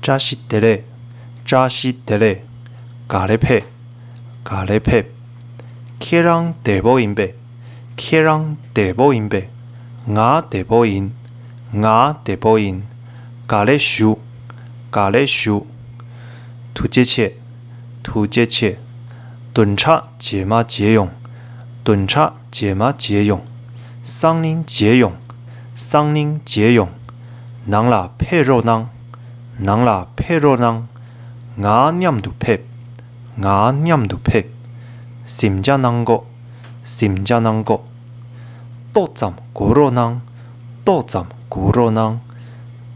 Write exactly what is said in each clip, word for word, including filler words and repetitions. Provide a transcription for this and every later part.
བཀྲ་ཤིས་བདེ་ལེགས། བཀྲ་ཤིས་བདེ་ལེགས། ག་ལེ་ཕེབས། ག་ལེ་ཕེབས། ཁྱེད་རང་བདེ་པོ་ཡིན་པས། ཁྱེད་རང་བདེ་པོ་ཡིན་པས། ང་བདེ་པོ་ཡིན། ང་བདེ་པོ་ཡིན། ག་ལེ་ཞུ། ག་ལེ་ཞུ། ཐུགས་རྗེ་ཆེ། ཐུགས་རྗེ་ཆེ། བདུན་ཕྲག་རྗེས་མ་མཇལ་ཡོང་། བདུན་ཕྲག་རྗེས་མ་མཇལ་ཡོང་། སང་ཉིན་མཇལ་ཡོང་། སང་ཉིན་མཇལ་ཡོང་། ནང་ལ་ཕེབས་རོགས་གནང་། ནང་ལ་ཕེབས་རོགས་གནང་། ང་མཉམ་དུ་ཕེབས། ང་མཉམ་དུ་ཕེབས། གཟིམ་འཇག་གནང་གོ། གཟིམ་འཇག་གནང་གོ། ཏོག་ཙམ་སྒུག་རོགས་གནང་། ཏོག་ཙམ་སྒུག་རོགས་གནང་།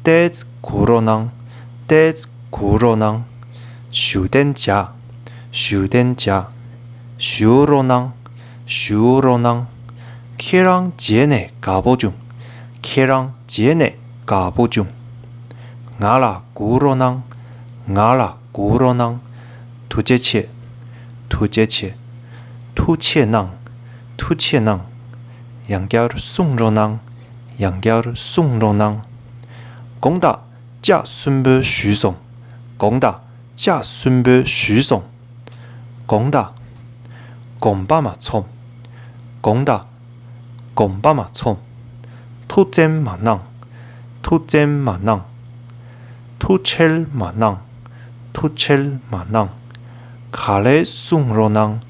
ཏོག་ཙམ་སྒུག་རོགས་གནང་། ཏོག་ཙམ་སྒུག་རོགས་གནང་། བཞུགས་གདན་འཇགས། བཞུགས་གདན་འཇགས། བཞུགས་རོགས་གནང་། བཞུགས་རོགས་གནང་། ཁྱེད་རང་མཇལ་ནས་དགའ་པོ་བྱུང་། ཁྱེད་རང་མཇལ་ནས་དགའ་པོ་བྱུང་། ང་ལ་སྒུག་རོགས་གནང་། ང་ལ་སྒུག་རོགས་གནང་། ཐུགས་རྗེ་ཆེ། ཐུགས་རྗེ་ཆེ། ཐུགས་ཆེ་གནང་། ཐུགས་ཆེ་གནང་། ཡང་བསྐྱར་གསུང་རོགས་གནང་། ཡང་བསྐྱར་གསུང་རོགས་གནང་། དགོངས་དག་ལྕགས་གསོན་པོ་ཞུས་སོང་། དགོངས་དག་ལྕགས་གསོན་པོ་ཞུས་སོང་། དགོངས་དག་དགོངས་པ་མ་ཚོམས། དགོངས་དག་དགོངས་པ་མ་ཚོམས། ཐུགས་བཙན་མ་གནང་། ཐུགས་བཙན་མ་གནང་། ཐུགས་ཁྲལ་མ་གནང་། ཐུགས་ཁྲལ་མ་གནང་། ག་རེ་གསུང་རོགས་གནང་།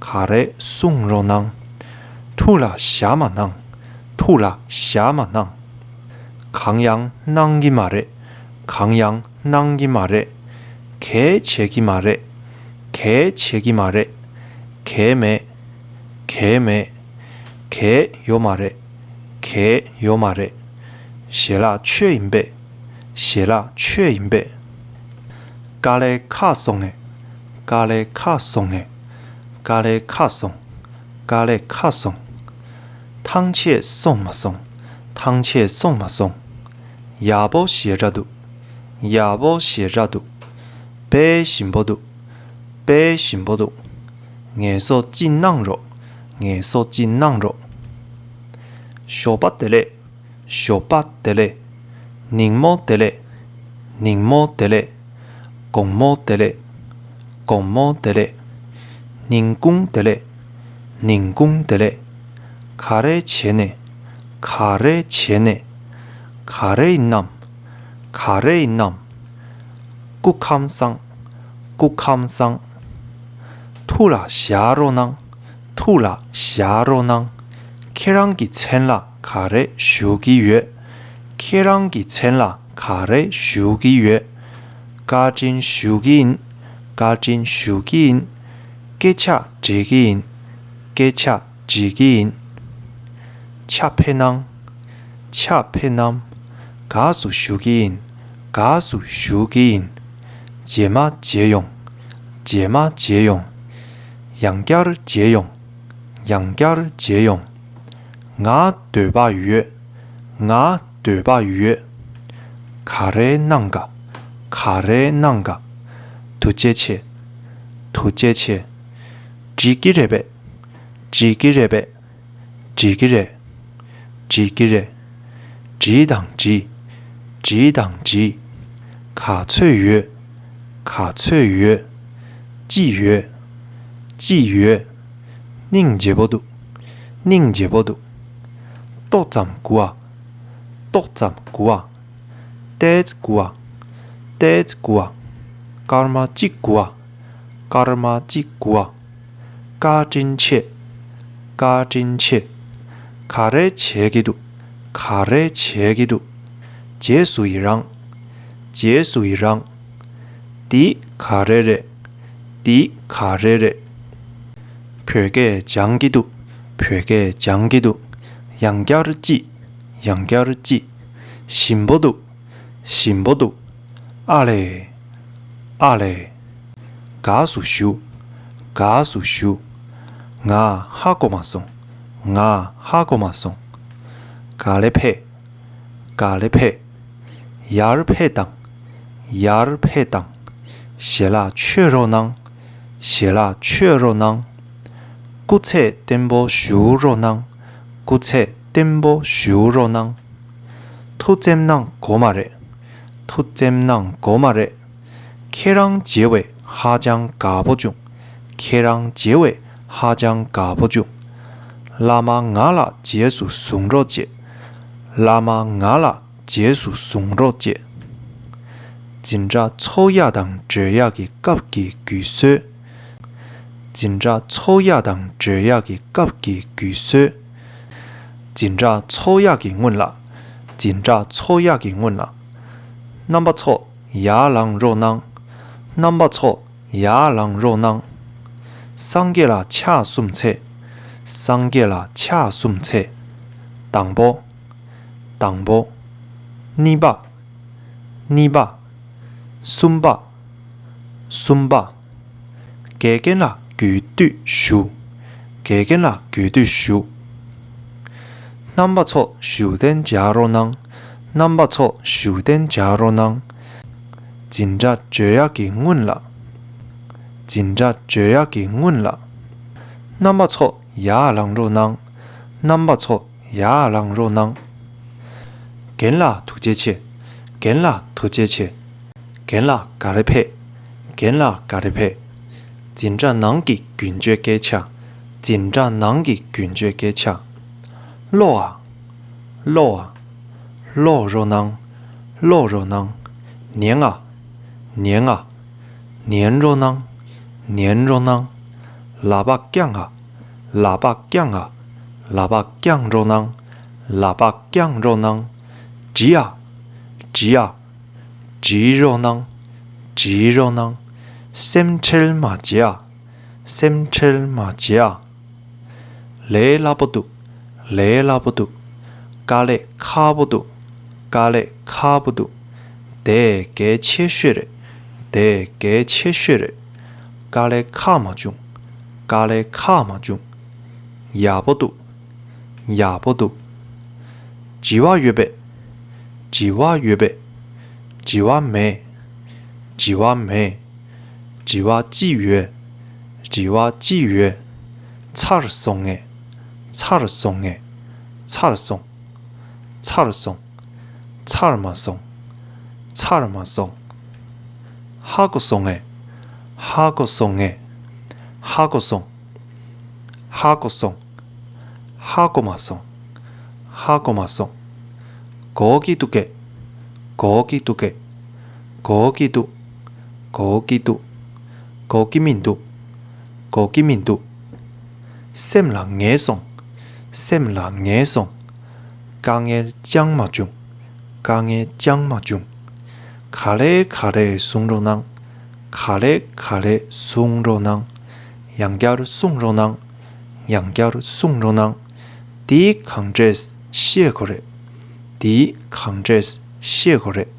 ག་རེ་གསུང་རོགས་གནང་། ཐུགས་ལ་བཞག་མ་གནང་། ཐུགས་ལ་བཞག་མ་གནང་། གང་ཡང་གནང་གི་མ་རེད། གང་ཡང་གནང་གི་མ་རེད། གས་བྱེད་ཀྱི་མ་རེད། གས་བྱེད་ཀྱི་མ་རེད། གས་མེད། གས་མེད། གས་ཡོད་མ་རེད། གས་ཡོད་མ་རེད། ཞལ་ལག་མཆོད་ཡིན་པས། ཞལ་ལག་མཆོད་ཡིན་པས། དཀའ་ལས་ཁག་སོང་ངས། དཀའ་ལས་ཁག་སོང་ངས། དཀའ་ལས་ཁག་སོང་། དཀའ་ལས་ཁག་སོང་། ཐང་ཆད་སོང་མ་སོང་། ཐང་ཆད་སོང་མ་སོང་། ཡག་པོ་ཞེ་དྲག་འདུག། ཡག་པོ་ཞེ་དྲག་འདུག། དཔེ་ཞིམ་པོ་འདུག། དཔེ་ཞིམ་པོ་འདུག། ངལ་གསོ་ཅིག་གནང་རོགས། ངལ་གསོ་ཅིག་གནང་རོགས། ཞོགས་པ་བདེ་ལེགས། ཞོགས་པ་བདེ་ལེགས། ཉིན་མོ་བདེ་ལེགས། ཉིན་མོ་བདེ་ལེགས། དགོང་མོ་བདེ་ལེགས། དགོང་མོ་བདེ་ལེགས། ཉིན་གུང་བདེ་ལེགས། ཉིན་གུང་བདེ་ལེགས། ག་རེ་བྱས་ནས། ག་རེ་བྱས་ནས། ག་རེ་ཡིན་ནམ། ག་རེ་ཡིན་ནམ། སྐུ་ཁམས་བཟང་། སྐུ་ཁམས་བཟང་། ཐུགས་ལ་བཞག་རོགས་གནང་། ཐུགས་ལ་བཞག་རོགས་གནང་། ཁྱེད་རང་གི་མཚན་ལ་ག་རེ་ཞུ་གི་ཡོད། ཁྱེད་རང་གི་མཚན་ལ་ག་རེ་ཞུ་གི་ཡོད། བཀའ་དྲིན་ཞུ་གི་ཡིན། བཀའ་དྲིན་ཞུ་གི་ཡིན། སྐད་ཆ་འདྲི་གི་ཡིན། སྐད་ཆ་འདྲི་གི་ཡིན། ཆ་ཕེབས་གནང་། ཆ་ཕེབས་གནང་། དགའ་བསུ་ཞུ་གི་ཡིན། དགའ་བསུ་ཞུ་གི་ཡིན། རྗེས་མ་མཇལ་ཡོང་། རྗེས་མ་མཇལ་ཡོང་། ཡང་བསྐྱར་མཇལ་ཡོང་། ཡང་བསྐྱར་མཇལ་ཡོང་། ང་འདོད་པ་ཡོད། ང་འདོད་པ་ཡོད། ག་རེ་གནང་ག། ག་རེ་གནང་ག། ཐུགས་རྗེ་ཆེ། ཐུགས་རྗེ་ཆེ། འགྲིག་གི་རེད་པས། འགྲིག་གི་རེད་པས། འགྲིག་གི་རེད། འགྲིག་གི་རེད། འགྲིག་དང་འགྲིག། འགྲིག་དང་འགྲིག། ག་ཚོད་ཡོད། ག་ཚོད་ཡོད། ཅི་ཡོད། ཅི་ཡོད། སྙིང་རྗེ་པོ་འདུག། སྙིང་རྗེ་པོ་འདུག། ཏོག་ཙམ་སྒུག་ཨ། ཏོག་ཙམ་སྒུག་ཨ། ཏོག་ཙམ་སྒུག་ཨ། ཏོག་ཙམ་སྒུག་ཨ། སྐར་མ་གཅིག་སྒུག་ཨ། སྐར་མ་གཅིག་སྒུག་ཨ། བཀའ་དྲིན་ཆེ། བཀའ་དྲིན་ཆེ། ག་རེ་བྱེད་ཀྱི་འདུག། ག་རེ་བྱེད་ཀྱི་འདུག། རྗེས་སུ་ཡི་རང་། རྗེས་སུ་ཡི་རང་། འདི་ག་རེ་རེད། འདི་ག་རེ་རེད། བོད་སྐད་སྦྱང་གི་འདུག། བོད་སྐད་སྦྱང་གི་འདུག། ཡང་བསྐྱར་ཅིག། ཡང་བསྐྱར་ཅིག། ཞིམ་པོ་འདུག། ཞིམ་པོ་འདུག། ཨ་ལས། ཨ་ལས། དགའ་བསུ་ཞུ། དགའ་བསུ་ཞུ། ང་ཧ་གོ་མ་སོང་། ང་ཧ་གོ་མ་སོང་། ག་ལེ་ཕེབས། ག་ལེ་ཕེབས། ཡར་ཕེབས་དང་། ཡར་ཕེབས་དང་། ཞལ་ལག་མཆོད་རོགས་གནང་། ཞལ་ལག་མཆོད་རོགས་གནང་། སྐུ་ཚེ་བརྟན་པོ་བཞུགས་རོགས་གནང་། སྐུ་ཚེ་བརྟན་པོ་བཞུགས་རོགས་གནང་། ཐུགས་བཙེམ་གནང་དགོས་མ་རེད། ཐུགས་བཙེམ་གནང་དགོས་མ་རེད། ཁྱེད་རང་མཇལ་བས་ཧ་ཅང་དགའ་པོ་བྱུང་། ཁྱེད་རང་མཇལ་བས་ཧ་ཅང་དགའ་པོ་བྱུང་། བླ་མ་ང་ལ་རྗེས་སུ་བཟུང་རོགས་བྱེད། བླ་མ་ང་ལ་རྗེས་སུ་བཟུང་རོགས་བྱེད། འཛིན་གྲྭ་ཚོགས་ཡག་དང་གྲོལ་ཡག་གི་སྐབས་ཀྱི་གུས་གསོལ། འཛིན་གྲྭ་ཚོགས་ཡག་དང་གྲོལ་ཡག་གི་སྐབས་ཀྱི་གུས་གསོལ། འཛིན་གྲྭ་ཚོགས་ཡག་གི་སྔོན་ལ། འཛིན་གྲྭ་ཚོགས་ཡག་གི་སྔོན་ལ། རྣམ་པ་ཚོ་ཡར་ལངས་རོགས་གནང་། རྣམ་པ་ཚོ་ཡར་ལངས་རོགས་གནང་། སངས་རྒྱས་ལ་ཕྱག་གསུམ་འཚལ། སངས་རྒྱས་ལ་ཕྱག་གསུམ་འཚལ། དང་པོ། དང་པོ། གཉིས་པ། གཉིས་པ། གསུམ་པ། གསུམ་པ། དགེ་རྒན་ལ་གུས་འདུད་ཞུ། དགེ་རྒན་ལ་གུས་འདུད་ཞུ། རྣམ་པ་ཚོ་བཞུགས་གདན་འཇགས་རོགས་གནང་། རྣམ་པ་ཚོ་བཞུགས་གདན་འཇགས་རོགས་གནང་། འཛིན་གྲྭ་གྲོལ་ཡག་གི་སྔོན་ལ། འཛིན་གྲྭ་གྲོལ་ཡག་གི་སྔོན་ལ། རྣམ་པ་ཚོ་ཡར་ལངས་རོགས་གནང་། རྣམ་པ་ཚོ་ཡར་ལངས་རོགས་གནང་། རྒན་ལགས་ཐུགས་རྗེ་ཆེ། རྒན་ལགས་ཐུགས་རྗེ་ཆེ། རྒན་ལགས་ག་རེ་ཕེབས། རྒན་ལགས་ག་རེ་ཕེབས། འཛིན་གྲྭ་ནང་གི་ཀུན་སྤྱོད་སྐད་ཆ། འཛིན་གྲྭ་ནང་གི་ཀུན་སྤྱོད་སྐད་ཆ། ཀློག་ཨ། ཀློག་ཨ། ཀློག་རོགས་གནང་། ཀློག་རོགས་གནང་། ཉན་ཨ། ཉན་ཨ། ཉན་རོགས་གནང་། ཉན་རོགས་གནང་། ལག་པ་བརྐྱངས་ཨ། ལག་པ་བརྐྱངས་ཨ། ལག་པ་བརྐྱངས་རོགས་གནང་། ལག་པ་བརྐྱངས་རོགས་གནང་། བྲིས་ཨ། བྲིས་ཨ། བྲིས་རོགས་གནང་། བྲིས་རོགས་གནང་། སེམས་ཁྲལ་མ་བྱེད་ཨ། སེམས་ཁྲལ་མ་བྱེད་ཨ། ལས་སླ་པོ་འདུག་ལས་སླ་པོ་འདུག་དཀའ་ལས་ཁག་པོ་འདུག་དཀའ་ལས་ཁག་པོ་འདུག་དེ་གལ་ཆེ་ཤོས་རེད། དེ་གལ་ཆེ་ཤོས་རེད། དཀའ་ལས་ཁག་མ་བྱུང་། དཀའ་ལས་ཁག་མ་བྱུང་། ཡག་པོ་འདུག་ཡག་པོ་འདུག་དྲི་བ་ཡོད་པས། དྲི་བ་ཡོད་པས། དྲི་བ་མེད། དྲི་བ་མེད། དྲི་བ་ཅི་ཡོད། དྲི་བ་ཅི་ཡོད། ཚར་སོང་ངས། ཚར་སོང་ངས། ཚར་སོང་། ཚར་སོང་། ཚར་མ་སོང་། ཚར་མ་སོང་། ཧ་གོ་སོང་ངས། ཧ་གོ་སོང་ངས། ཧ་གོ་སོང་། ཧ་གོ་སོང་། ཧ་གོ་མ་སོང་། ཧ་གོ་མ་སོང་། གོ་གི་འདུག་གས། གོ་གི་འདུག་གས། གོ་གི་འདུག་གོ་གི་འདུག་གོ་གི་མི་འདུག་གོ་གི་མི་འདུག་སེམས་ལ་ངེས་སོང་། སེམས་ལ་ངེས་སོང་། དཀའ་ངལ་ཅང་མ་བྱུང་། དཀའ་ངལ་ཅང་མ་བྱུང་། ག་ལེ་ག་ལེ་གསུང་རོགས་གནང་། ག་ལེ་ག་ལེ་གསུང་རོགས་གནང་། ཡང་བསྐྱར་གསུང་རོགས་གནང་། ཡང་བསྐྱར་གསུང་རོགས་གནང་། འདི་གང་འདྲས་ཤེས་དགོས་རེད། འདི་གང་འདྲས་ཤེས་དགོས་རེད།